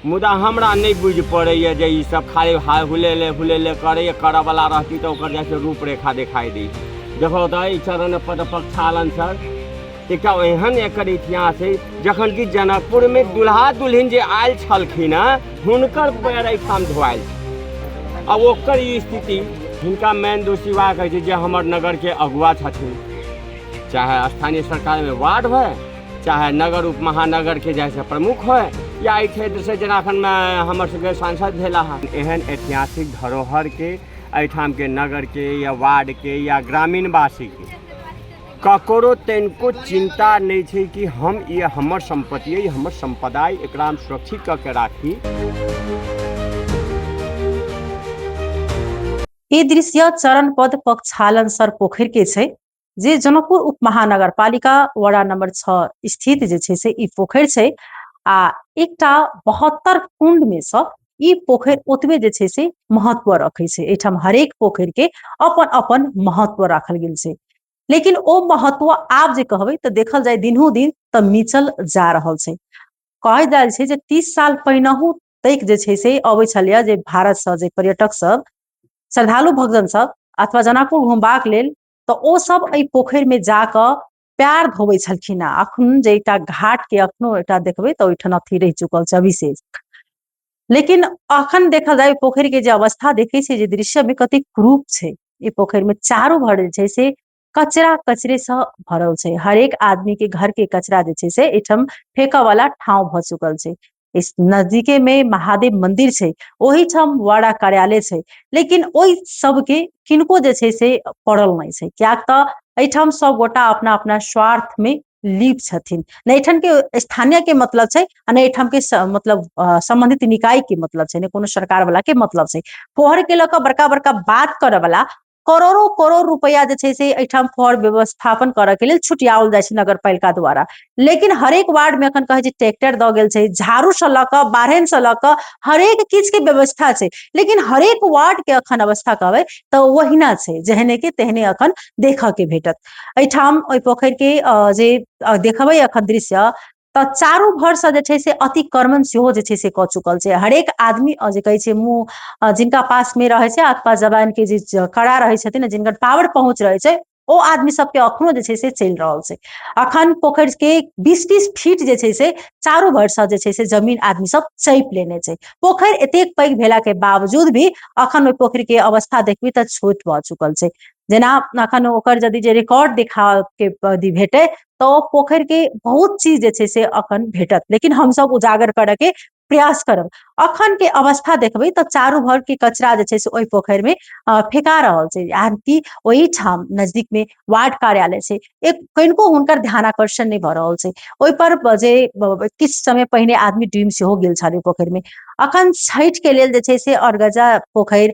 मुदा हमरा नहि बुझि पड़ैए जे ई सब खाली हाय हुलेले हुलेले करैए। करऽवला रहती तऽ ओकर जाइ छै रूपरेखा देखाइ दै। देखो तऽ ई चरण पद प्रक्षालन सर एकटा एहन एकर इतिहास है जखन कि जनकपुरमे दुल्हा दुल्हिन जे आयल छलखिन हँ हुनकर पैर एहिठाम धोआयल छै आ ओकर ई स्थिति। हिनका मेन दोषी वएह कहै छै जे हमर नगरके अगुआ छथिन, चाहे स्थानीय सरकारमे वार्ड होय, चाहे नगर उप महानगरके जे से प्रमुख होय, या एहि क्षेत्रसँ जेना एखन हमर सबके सांसद भेला हँ। एहन ऐतिहासिक धरोहरके एहिठामके नगरके या वार्डके या ग्रामीणवासीके ककरो तनिको चिन्ता नहि छै कि हम ई हमर सम्पत्ति अइ, हमर सम्पदा अइ, एकरा हम सुरक्षित कऽ के राखी। ई दृश्य चरण पद पक्षालन सर पोखरि के छै जे जनकपुर उप महानगरपालिका वडा नंबर 6 स्थित जे छै से ई पोखरि छै आ एकटा 72 कुंड में सँ ई पोखरि ओतबे जे छै से महत्व रखै छै। एहिठाम हरेक पोखरि के अपन अपन महत्व राखल गेल छै, लेकिन ओ महत्व आब जे कहबै तऽ देखल जाय दिनहु दिन तऽ मिचल जा रहल छै। कहल जाइ छै जे 30 साल पहिनहु तक जे छै से अबै छलैए जे भारतसँ जे पर्यटक सब, श्रद्धालु भक्तजन सब अथवा जनकपुर घुमबाक लेल, तऽ ओ सब एहि पोखरि में जाकऽ पैर धोबै छलखिन। हँ, अखन जे एकटा घाट के अखनो एकटा देखबै तऽ ओहिठाम अथी रहि चुकल छै अभिशेष, लेकिन अखन देखल जाय पोखरि के जे अवस्था देखै छै जे दृश्य में कतेक कुरूप छै। ई पोखरि में चारू भर जे छै से कचरा कचरे से भरल छै। हरेक आदमी के घर के कचरा जे छै से एहिठाम फेंकऽ वाला ठाव भऽ चुकल छै। इस नजदीके में महादेव मंदिर छै, ओहिठाम वाड़ा कार्यालय छै, लेकिन ओहि सबके किनको जे छै से पड़ल नहि छै, कियाक तऽ एहिठाम सब गोटा अपना अपना स्वार्थ में लिप्त छथिन। नहि एहिठाम के स्थानीय के मतलब छै आ नहि एहिठाम के मतलब संबंधित निकाय के मतलब छै, नहि कोनो सरकार वाला के मतलब छै। फोहर के लऽ कऽ बड़का बड़का बात करऽ वाला करोड़ों करोड़ रुपया जे छै से एहिठाम फोहर व्यवस्थापन करऽ के लेल छुटियाओल जाइ छै नगरपालिका द्वारा, लेकिन हरेक वार्ड में एखन कहै छै ट्रैक्टर दऽ गेल छै, झाड़ू से लऽ कऽ बारहन से लऽ कऽ हरेक किछु के व्यवस्था छै, लेकिन हरेक वार्ड के एखन अवस्था कहबै तऽ ओहिना छै, जेहने के तेहने एखन देखऽ के भेटत। एहिठाम ओहि पोखरि के जे देखबै एखन दृश्य तऽ चारू भरसँ जे छै से अतिक्रमण सेहो जे छै से कऽ चुकल छै। हरेक आदमी जे कहै छै मुँह जिनका पासमे रहै छै अथवा जबानके जे कड़ा रहै छथिन, जिनकर पावर पहुँच रहै छै, ओ आदमी सबके अखनो जे छै से चलि रहल छै। अखन पोखरि के 20-30 फीट जे छै से चारू भरसँ जे छै से जमीन आदमी सब चैप लेने छै। पोखरि एतेक पैघ भेला के बावजूद भी अखन ओहि पोखरि के अवस्था देखबी तऽ छोट भऽ चुकल छै। जेना अखन ओकर यदि जे रिकॉर्ड देखा के यदि भेटै तऽ ओ पोखरि के बहुत चीज जे छै से अखन भेटत, लेकिन हमसब उजागर करऽ के प्रयास करब। अखन के अवस्था देखबै तऽ चारू भर के कचरा जे छै से ओहि पोखरि में फेका रहल छै। यानि ओहिठाम नजदीक में वार्ड कार्यालय छै, एक कनिको हुनकर ध्यानाकर्षण नहि भऽ रहल छै ओहि पर। जे किछु समय पहिने आदमी डूबि सेहो गेल छल ओहि पोखरि में। अखन छठि के लेल जे छै से अरगजा पोखरि,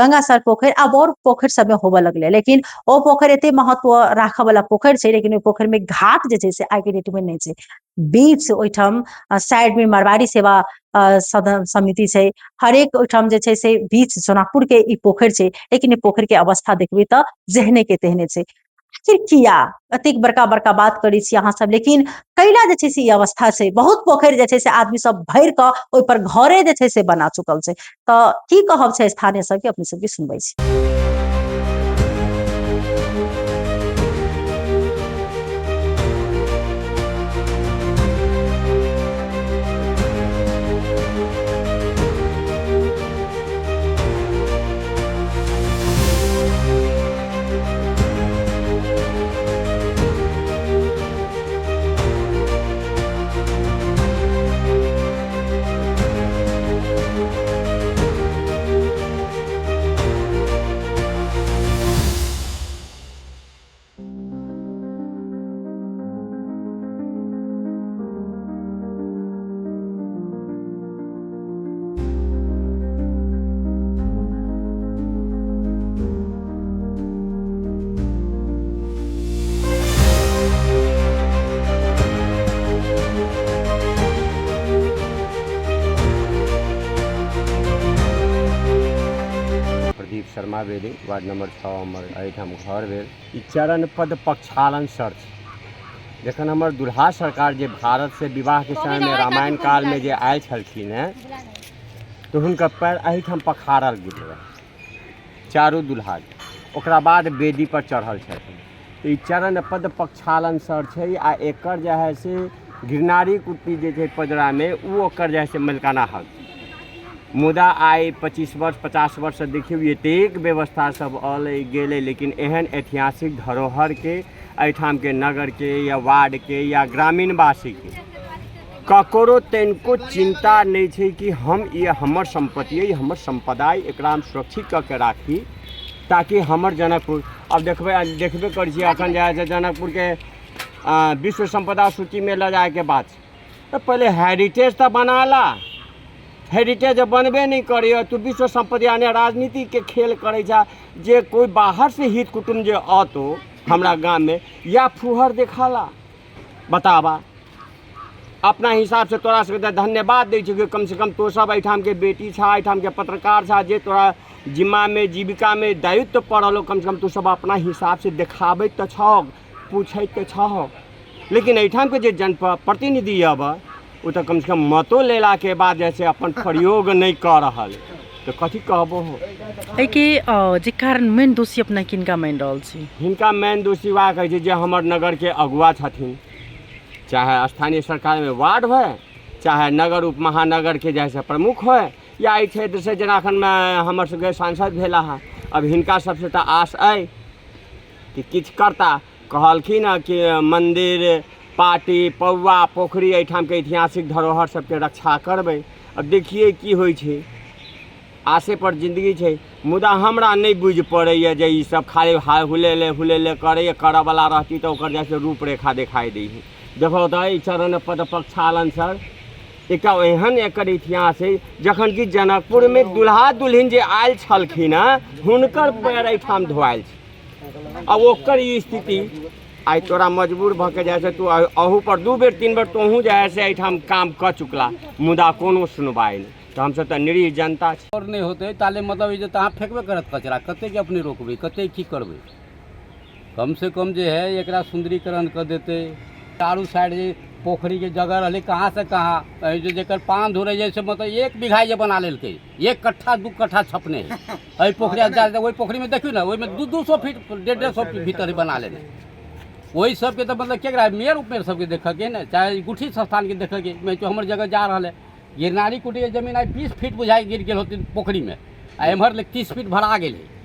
गंगासर पोखरि आब और पोखरि सबमे होबऽ लगलै, लेकिन ओ पोखरि एते महत्व राखऽ वाला पोखरि छै, लेकिन ओहि पोखरि में घाट जे छै से आइ के डेट में नहि छै। बीच ओहिठाम साइड में मारवाड़ी सेवा सदन समिति छै, हरेक ओहिठाम जे छै से बीच सोनापुर के ई पोखरि छै, लेकिन ई पोखरि के अवस्था देखबै तऽ जेहने के तेहने छै। आखिर किया एतेक बड़का बड़का बात करै छी अहाँ सब, लेकिन कैला जे छै से ई अवस्था छै? बहुत पोखरि जे छै से आदमी सब भरि कऽ ओहि पर घरे जे छै से बना चुकल छै। तऽ की कहब छै स्थानीय सबके, अपने सबके सुनबै छी। प्रदीप शर्मा भेलै, वार्ड नंबर 6 हमर एहिठाम घर भेल। ई चरण पद पक्षालन सर छै। जखन हमर दुल्हा सरकार जे भारतसँ विवाहके समयमे रामायण कालमे जे आयल छलखिन हेँ, तऽ हुनकर पैर एहिठाम पखारल गेल रहै चारू दुल्हाके। ओकरा बाद वेदीपर चढ़ल छथिन। तऽ ई चरण पद प्रक्षालन सर छै आ एकर जे है से गिरनारी कुट्टी जे छै पजरामे ओ ओकर जे है से मलिकाना हक। मुदा आइ 25 वर्ष 50 वर्षसँ देखियौ एतेक व्यवस्था सब अलै गेलै, लेकिन एहन ऐतिहासिक धरोहरके एहिठामके नगरके या वार्डके या ग्रामीणवासीके ककरो तनिको चिन्ता नहि छै कि हम ई हमर सम्पत्ति अइ, हमर सम्पदा अइ, एकरा हम सुरक्षित कऽ के राखी ताकि हमर जनकपुर। आब देखबै, देखबे करै छियै एखन जे है से जनकपुरके विश्व सम्पदा सूचीमे लऽ जाइके बात छै, तऽ पहिले हेरिटेज तऽ बना ला। हेरिटेज बनबे नहि करैए, तू विश्व सम्पत्ति यानी राजनीतिके खेल करै छह जे कोइ बाहरसँ हित कुटुम्ब जे अतो हमरा गाममे या फुहर देखला। बताबा अपना हिसाबसँ तोरा सबके तऽ धन्यवाद दै छियौ कि कमसँ कम तोँ सब एहिठामके बेटी छह, एहिठामके पत्रकार छह, जे तोरा जिम्मामे जीविकामे दायित्व पड़ल हो, कमसँ कम तू सब अपना हिसाबसँ देखाबैत तऽ छहक, पूछैत तऽ छहक। लेकिन एहिठामके जे जन प्रतिनिधि अब ओ तऽ कमसँ कम मतो लेलाके बाद जे छै अपन प्रयोग नहि कऽ रहल, तऽ कथी कहबो हो। एहिके जे कारण मेन दोषी अपना किनका मानि रहल छी? हिनका मेन दोषी वएह कहै छै जे हमर नगरके अगुआ छथिन, चाहे स्थानीय सरकारमे वार्ड होइ, चाहे नगर उप महानगरके जे है से प्रमुख होइ, या एहि क्षेत्रसँ जेना एखन हमर सबके सांसद भेला हँ। अब हिनका सबसँ तऽ आस अइ कि किछु करता। कहलखिन हँ कि मन्दिर पार्टी पौआ पोखरि एहिठामके ऐतिहासिक धरोहर सबके रक्षा करबै। अब देखिए की होइ छै, आशेपर जिन्दगी छै। मुदा हमरा नहि बुझि पड़ैए जे ई सब खाली हुलेले हुलेले करैए। करऽवला रहती तऽ ओकर जे से रूपरेखा देखाइ दै है। देखो तऽ ई चरण पद प्रक्षालन सर एकटा एहन एकर इतिहास है, जखन कि जनकपुरमे दुल्हा दुल्हिन जे आयल छलखिन हँ हुनकर पैर एहिठाम धोआयल छै। आ ओकर ई स्थिति आइ तोरा मजबूर भऽ के जाइ छै, तू अहू पर 2 बेर 3 बेर तोहूँ जे है से एहिठाम काम कऽ चुकला, मुदा कोनो सुनवाइ नहि। तऽ हमसब तऽ निरीह जनता छी। आओर नहि होतै ताले मतलब ई जे तऽ अहाँ फेकबे करत कचरा, कतेक अपने रोकबै, कतेक की करबै। कमसँ कम जे है एकरा सुन्दरीकरण कऽ देतै। चारू साइड जे पोखरिके जगह रहलै कहाँसँ कहाँ, एहि जे जकर पान धुरै छै से मतलब 1 बीघा जे बना लेलकै, 1 कट्ठा 2 कट्ठा छपने है एहि पोखरि जा ओहि पोखरिमे देखियौ ने, ओहिमे 200 फीट 150 फीट भीतर बना लेने। ओहि सबके तऽ मतलब केकरा मेयर उपमेयर सबके देखऽके ने, चाहे गुठी संस्थानके देखऽके, हमर जगह जा रहल है। गिरनारी कुटीके जमीन आइ 20 फीट बुझाइ गिर गेल होती पोखरिमे, आ एम्हर ले 30 फीट भरा गेल है।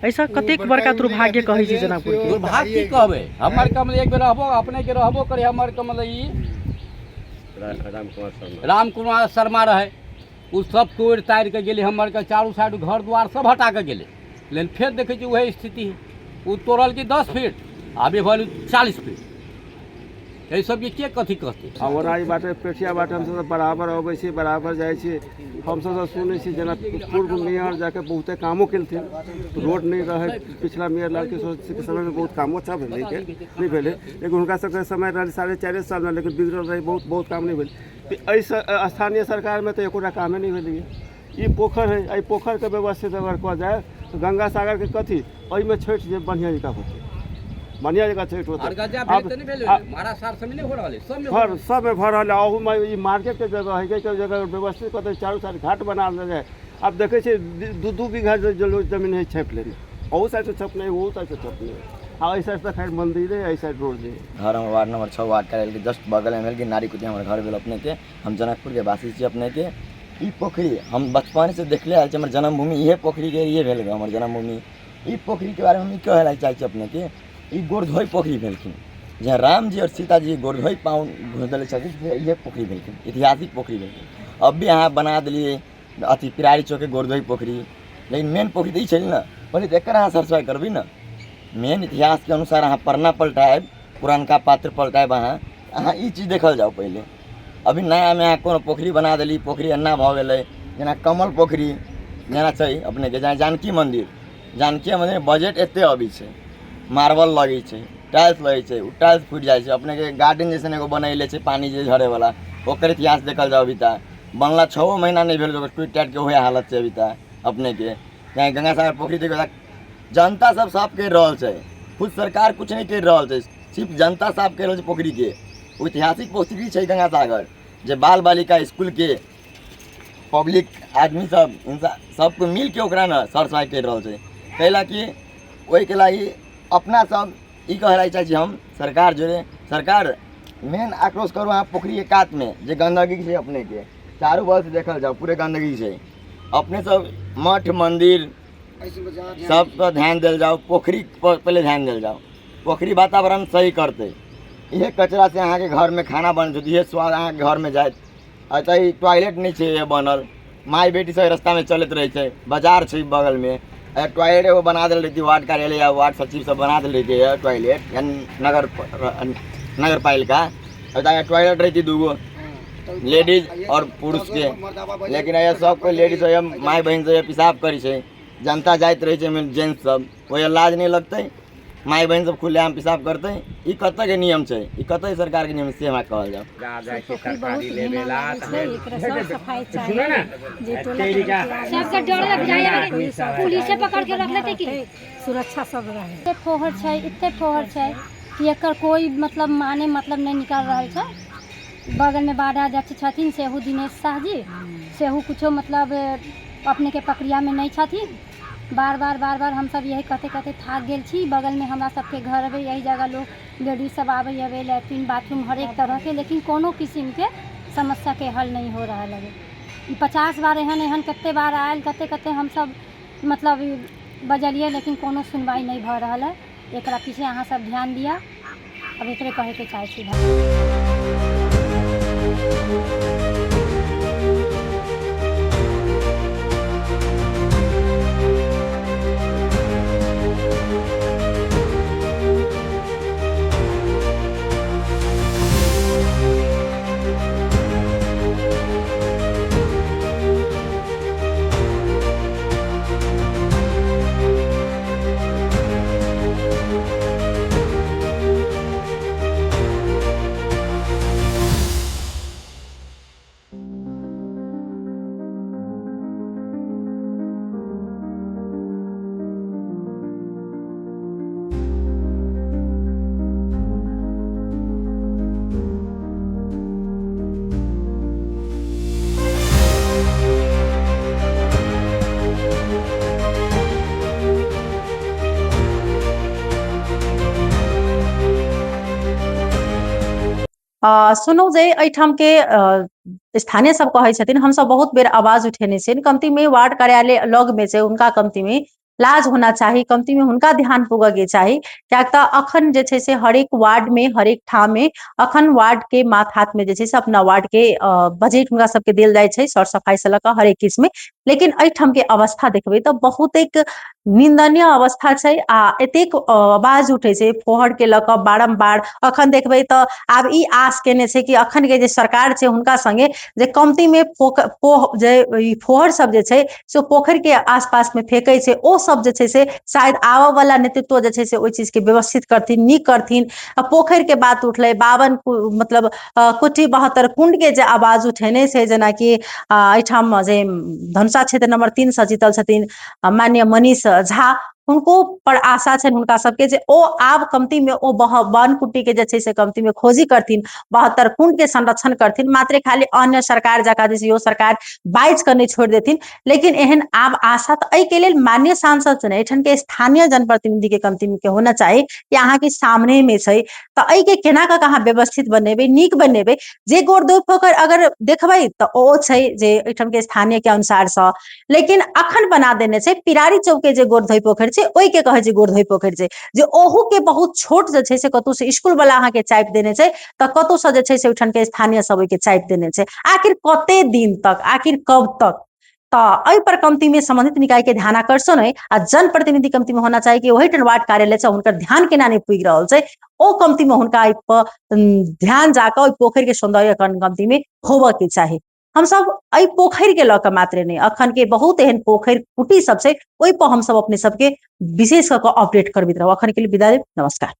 ऐसा कतेक बड़का दुर्भाग्य कहै छी जनकपुर के? दुर्भाग्य की कहबै, हमर कमल एक बेर रहबो अपने के रहबो करे, हमर कमल ई राम कुमार शर्मा रहे, ओ सब तोड़ि ताड़ि के गेलै, हमर के चारू साइड घर द्वार सब हटा के गेलै। लेकिन फेर देखै छी वएह स्थिति है, ओ तोड़ल कि 10 फीट, अभी भेल 40 फीट। एहि सबके के कथी कहतै? आ ओना ई बाटे पेठिया बाटे हमसब बराबर अबै छी, बराबर जाइ छी। हमसब तऽ सुनै छी जेना पूर्व मेयर जाके बहुते कामो केलथिन, रोड नहि रहै पिछला मेयर लालकिशोर के समयमे, बहुत कामो अच्छा भेलै के नहि भेलै, लेकिन हुनका सबके समय रहलै 4.5 सालमे, लेकिन बिगड़ल रहै, बहुत बहुत काम नहि भेल। एहि स्थानीय सरकारमे तऽ एकोटा कामे नहि भेलैए। ई पोखरि है, एहि पोखरिके व्यवस्थित अगर कऽ जाय तऽ गंगा सागरके कथी एहिमे छठि जे बढ़िआँ जकाँ होतै, बढ़िआँ जकाँ छठि होतै। भर सबमे भऽ रहल है, अहूमे ई मार्केटके जगह है, के जगह व्यवस्थित कऽ दै, चारू साइड घाट बना देल जाय। आब देखै छियै 2-2 बीघा जे लोक जमीन है छापि लेने, अहू साइडसँ छपने है, ओहू साइडसँ छपने है, आ एहि साइडसँ खैर मन्दिरे, एहि साइड रोड जे है। घर हमर वार्ड नंबर 6 वार्ड कार्यालयके जस्ट बगलमे भेल कि नारी कुटी हमर घर भेल। अपनेके हम जनकपुरके वासी छी। अपनेके ई पोखरि हम बचपनसँ देखले आयल छी, हमर जन्मभूमि इहे पोखरिके इहे भेल हमर जन्मभूमि। ई पोखरिके बारेमे हम ई कहै लए चाहै छी अपनेके, ई गोरधोइ पोखरि भेलखिन, जहाँ रामजी आओर सीताजी गोरधोइ पाँव धोले छथिन, इहे पोखरि भेलखिन, ऐतिहासिक पोखरि भेलखिन। अब भी अहाँ बना देलियै अथी पिरारी चौकके गोरधोइ पोखरि, लेकिन मेन पोखरि तऽ ई छै ने, पहिले तऽ एकर अहाँ सरसराइ करबै ने। मेन इतिहासके अनुसार अहाँ पढ़ना पलटायब, पुरनका पात्र पलटायब, अहाँ अहाँ ई चीज देखल जाउ पहिले। अभी नयामे अहाँ कोनो पोखरि बना देली, पोखरि एना भऽ गेलै, जेना कमल पोखरि जेना छै अपनेके, जेना जानकी मन्दिर, जानकी मन्दिरमे बजट एते अबै छै, मार्बल लगै छै, टाइल्स लगै छै, ओ टाइल्स फुटि जाइ छै। अपनेके गार्डन जैसन एगो बनैले छै पानि जे झरैवला, ओकर इतिहास देखल जाउ, अभी तऽ बनला 6 महीना नहि भेल, ओकर टूटि टाटिके ओहे हालत छै अभी तऽ। अपनेके चाहे गंगा सागर पोखरि देखियौ, जनता सब साफ करि रहल छै, खुद सरकार किछु नहि करि रहल छै। सिर्फ जनता साफ करि रहल छै पोखरिके। ऐतिहासिक पोखरि छै गंगा सागर, जे बाल बालिका इसकुलके पब्लिक आदमी सब इंसान सबके मिलके ओकरा ने सर सफाइ करि रहल छै। ताहि लागी ओहिके लागि अपना सब ई कहै लए चाहै छी हम सरकार जोड़े, सरकार मेन आक्रोश करू अहाँ पोखरिके कातमे जे गन्दगी छै अपनेके चारू बगलसँ देखल जाउ पूरे गन्दगी छै। अपने सब मठ मन्दिर सब पर ध्यान देल जाउ, पोखरि पर पहिले ध्यान देल जाउ। पोखरि वातावरण सही करतै। इहे कचरासँ अहाँके घरमे खाना बनै छै, इहे स्वाद अहाँके घरमे जायत। एतऽ टॉयलेट नहि छै बनल, माय बेटी सब रास्तामे चलैत रहै छै, बाजार छै बगलमे, टॉयलेट एगो बना देल रहितै वार्ड कार्यालय या वार्ड सचिव सब बना देल रहितै टॉयलेट या नगर नगर पालिका एतऽ टॉयलेट रहितै दूगो लेडीज आओर पुरुषके। लेकिन एहिया सब कोइ लेडीज माय बहिन सब पेशाब करै छै, जनता जाइत रहै छै, जेंट्स सब ओहिया लाज नहि लगतै? माय बहिन सब खुलेआम पेशाब करतै, ई कतऽके नियम छै? ई कतऽ सरकारके नियम से हमरा कहल जाउ। पोखरि बहुत घिना लागै छै, एकरा सर सफाइ चाही। जे टोला सबके डर लग जाए, पुलिसे पकड़ के रख लेते की सुरक्षा सब रहे। एते फोहर छै, एते फोहर छै कि एकर कोई मतलब माने मतलब नहि निकल रहल छै। बगलमे वार्ड अध्यक्ष छथिन सेहो दिनेश शाह जी, सेहो कुछो मतलब अपनेके प्रक्रियामे नहि छथिन। बार बार बार बार हमसब यही कहते कहते थाक गेल छी। बगलमे हमरा सबके घर अबै, यही जगह लोग लेडीज सब आबै अबै, लैट्रिन बाथरूम हरेक तरहके, लेकिन कोनो किसिमके समस्याके हल नहि हो रहल है। 50 बार एहन एहन कते बार आयल, कते कते हमसब मतलब बजलियै, लेकिन कोनो सुनवाइ नहि भऽ रहल है। एकरा पीछे अहाँ सब ध्यान दिअ। अब एकरे कहैके चाहै छी। सुनू जे एहिठाम के स्थानीय सब कहै छथिन, हमसब बहुत बेर आवाज उठेने छियनि, कमती में वार्ड कार्यालय लग में छै, हुनका कमती में लाज होना चाही, कमती में हुनका ध्यान पुगऽ के चाही, कियाक तऽ अखन जे छै से हरेक वार्ड में हरेक ठाम में अखन वार्ड के माथ हाथ में जे छै से अपना वार्ड के बजट हुनका सबके देल जाइ छै सर सफाई से लऽ कऽ हरेक किछु में। लेकिन एहिठाम के अवस्था देखबै तऽ बहुत एक निन्दनीय अवस्था छै आ एतेक आवाज उठै छै फोहर के लऽ कऽ बारम्बार। अखन देखबै तऽ आब ई आस केने छै कि अखन के जे सरकार छै हुनका संगे जे कमती में पोह जे ई फोहर सब जे छै से पोखरि के आसपास में फेकै छै, ओ सब जे छै से शायद आबऽ वाला नेतृत्व जे छै से ओहि चीज के व्यवस्थित करथिन, नीक करथिन। आ पोखरि के बात उठलै, 52 मतलब कुटी 72 कुंड के जे आवाज उठेने छै, जेनाकि एहिठाम जे धनुषा क्षेत्र नंबर 3 से जीतल छथिन माननीय मनीष झा, हुनको पर आशा छनि हुनका सबके जे ओ आब कमती में ओ वन कुटी के जे छै से कमती में खोजी करथिन, 72 कुंड के संरक्षण करथिन। मात्रे खाली अन्य सरकार जकाँ जे छै इहो सरकार बाजि कऽ नहि छोड़ि देथिन, लेकिन एहन आब आशा तऽ एहिके लेल माननीय सांसद से नहि, एहिठाम के स्थानीय जनप्रतिनिधि के कमती के होना चाही कि अहाँके सामने में छै तऽ एहिके केना कऽ अहाँ व्यवस्थित बनेबै, नीक बनेबै। जे गोरदोइ पोखरि अगर देखबै तऽ ओ छै जे एहिठाम के स्थानीय के अनुसार सँ, लेकिन अखन बना देने छै पिरारी चौक के जे गोरधोइ पोखरि छै ओहि के कहै छै गोरधोइ पोखरि छै, जे ओहू के बहुत छोट जे छै से कतौ से स्कूल वाला अहाँके चापि देने छै तऽ कतौ से जे छै से ओहिठाम के स्थानीय सब ओहिके चापि देने छै। आखिर कते दिन तक, आखिर कब तक? तऽ एहि पर कमती में संबंधित निकाय के ध्यान आकर्षण है आ जनप्रतिनिधि कमती में होना चाही कि ओहिठाम वार्ड कार्यालय छै हुनकर ध्यान केना नहि पुगि रहल छै, ओ कमती में हुनका एहि पर ध्यान जाकऽ ओहि पोखरि के सौंदर्यकरण कमती में होबऽ के चाही। हमसब एहि पोखरि के लऽ कऽ मात्रे नहि, अखन के बहुत एहन पोखरि कुटी सब छै ओहि पर हमसब अपने सबके विशेष कऽ कऽ अपडेट करबैत रहब। अखन के लिए विदा लेब, नमस्कार।